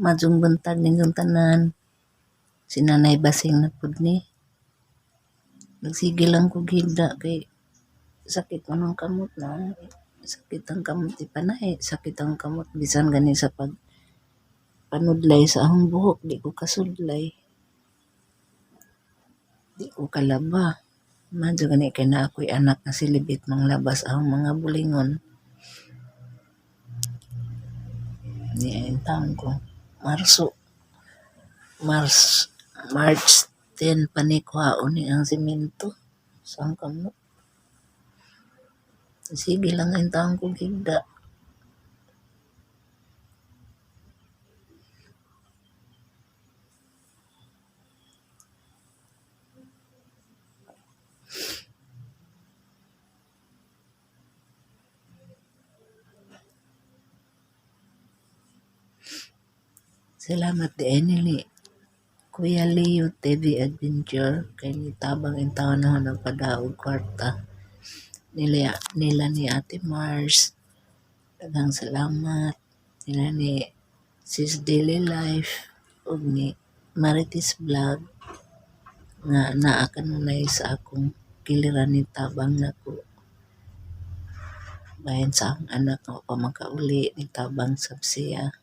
Maayong buntag ninyong tanan. Si Nanay Basing na pud ni. Nagsige lang ko higda kay sakit man ang kamot na. Sakit ang kamot ipanahi, sakit ang kamot bisan gani sa pag panudlay sa akong buhok, di ko kasudlay. Di ko kalaba. Madyo gani kay naa ko'y anak nga silibit manglabas akong mga bulingon. Ni ay taon ko. Marso. Mars, March 10 pa ni kuhaon ni ang simento sa ang kamot. Sige lang ang taon ko higda. Salamat di ni Kuya Leo TV Adventure kay nitabang intawon nako nagpadaog kwarta nila, nila ni Ate Mars. Daghang salamat nila ni Sis Daily Life ug ni Marites Vlog nga naa kanunay sa akong giliran ni tabang nako. Bahin sa akong anak nga wa pa makauli ni tabang sab siya.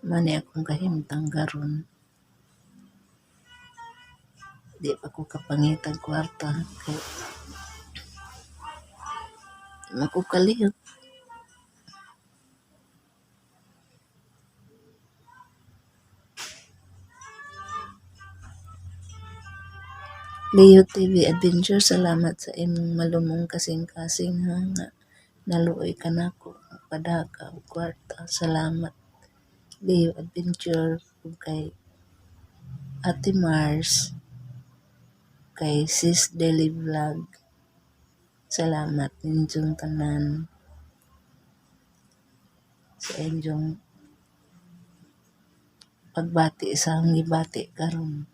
Mao ni akong kahimtang karon. Di pa ko kapangitag kwarta kay di man ko kalihok. Leo TV Adventure, salamat sa imong malumong kasing-kasing ha nga naluoy ka nako padaka og kwarta. Salamat Leo Adventure ug kay Ate Mars, kay Sis Daily Vlog. Salamat ninyong tanan sa inyong pagbati sa akong gibati karon.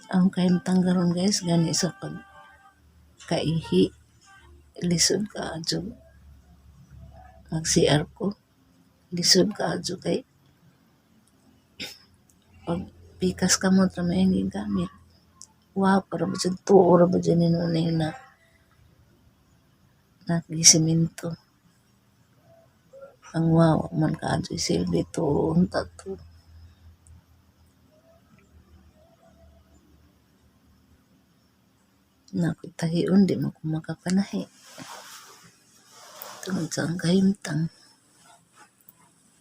Ang kahimtang karon, guys, gani sa pagkaihi, lisod kaayo mag CR ko. Lisod kaayo kay pag pikas kamot ra may gigamit. Wow, para ba jud tuo ra ba jud ni na nagisemento. Ang wow man kaayo silbi, tuo unta to. Naa ko'y tahion, di man ko makapanahi tungod sa akong kahimtang.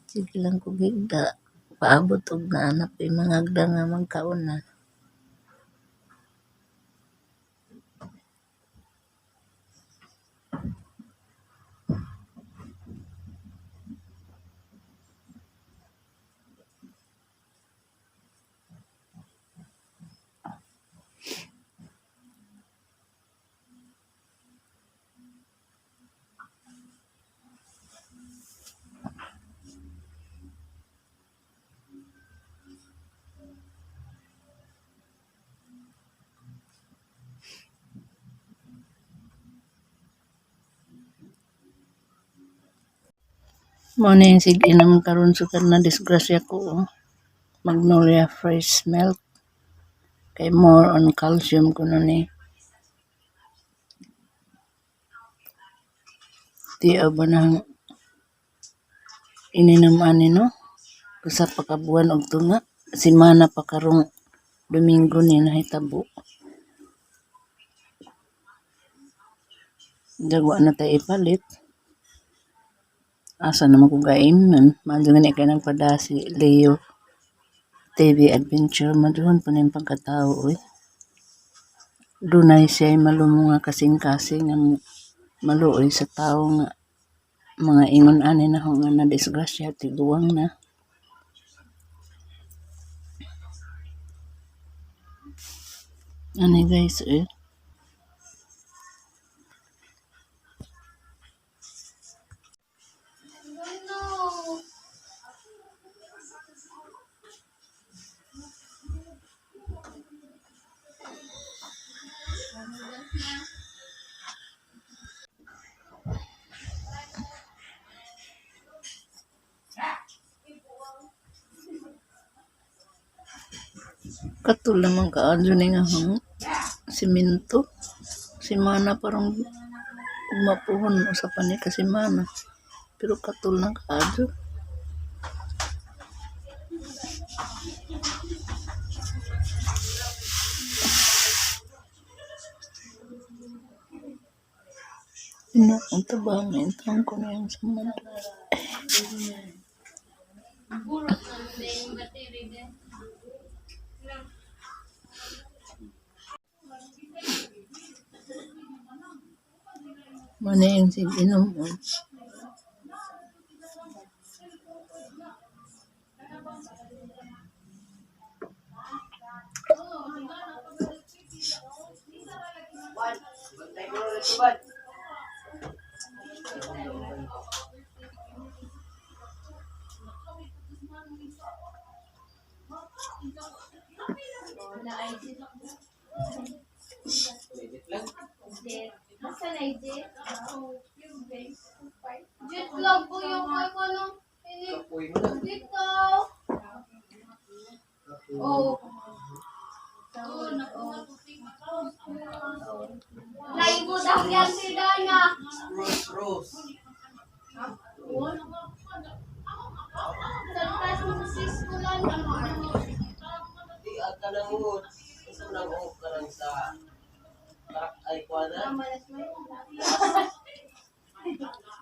Sige lang ko higda paabot og naa na ko'y mga agda nga magkaon na. Mao na yung sige naman karon sukad na disgrasya ko, oh. Magnolia Fresh Milk kay more on calcium kuno ni. Tiaw ba nang ininom ani, no? Usa pa ka buwan og tunga, semana pa karong Domingo ni nahitabo. Dagwa na tay ipalit. Asa naman ko gaimnon. Maayo gani kay nagpada si Leo TV Adventure, maduhon po ning pagkatao oy. Dunay siya malumo nga kasing-kasing nga maluoy sa tawo nga mga ingon ani nako nga nadisgrasya tiguang na. Ani guys eh. No. Katul naman kaadyo ni nga hang simento. Simana parang umapuhon usa pa ni ka semana. Pero katul na kaadyo. Ina ang tabang intang ko na yung samad. Burot na mo din yung battery din. Muna yung sig inom mo. Asa na jet? Jet lang po yung ay ko nung dito. Oh. Laibo daw yan si Dana. Rose, Rose. San Francisco lang naman. Di at ka nang wood. Gusto mo nang off ka lang sa truck ay kuha na.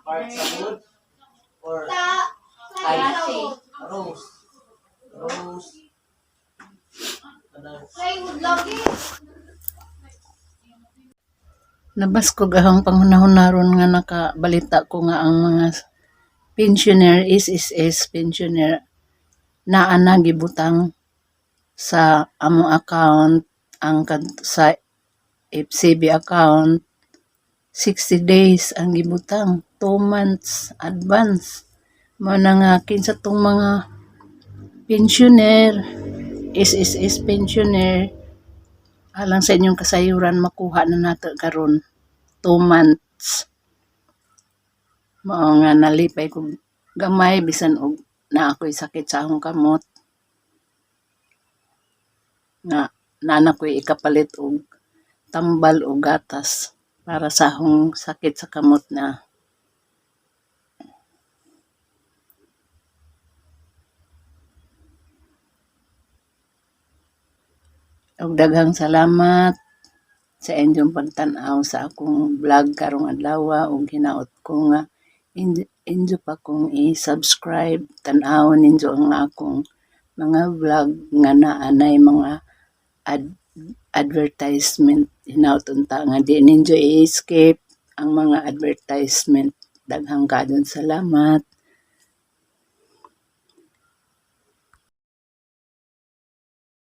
Part sa wood or Sa Ay. sa rose. Rose. Kanang Plywood lagi. Nabaskog ahong panghunahon nga nakabalita ko nga ang mga pensioner, SSS pensioner, naa na gibutang sa among account ang sa FCB account 60 days ang gibutang, 2 months advance. Mao na nga kinsa tong mga pensioner, SSS pensioner, alang sa inyong kasayuran makuha na nato karon 2 months. Mao nga nalipay ko gamay bisan og naa ko'y sakit sa akong kamot nga naa na ko'y ikapalit og tambal o gatas para sa akong sakit sa kamot na. Og daghang salamat sa inyong pagtan-aw sa akong vlog karong adlaw ug hinaot ko nga inyo pa kong i-subscribe, tan-awon ninyo ang akong mga vlog nga naa nay mga advertisement. Hinaot unta nga di ninyo i-skip ang mga advertisement. Daghang kaayong salamat.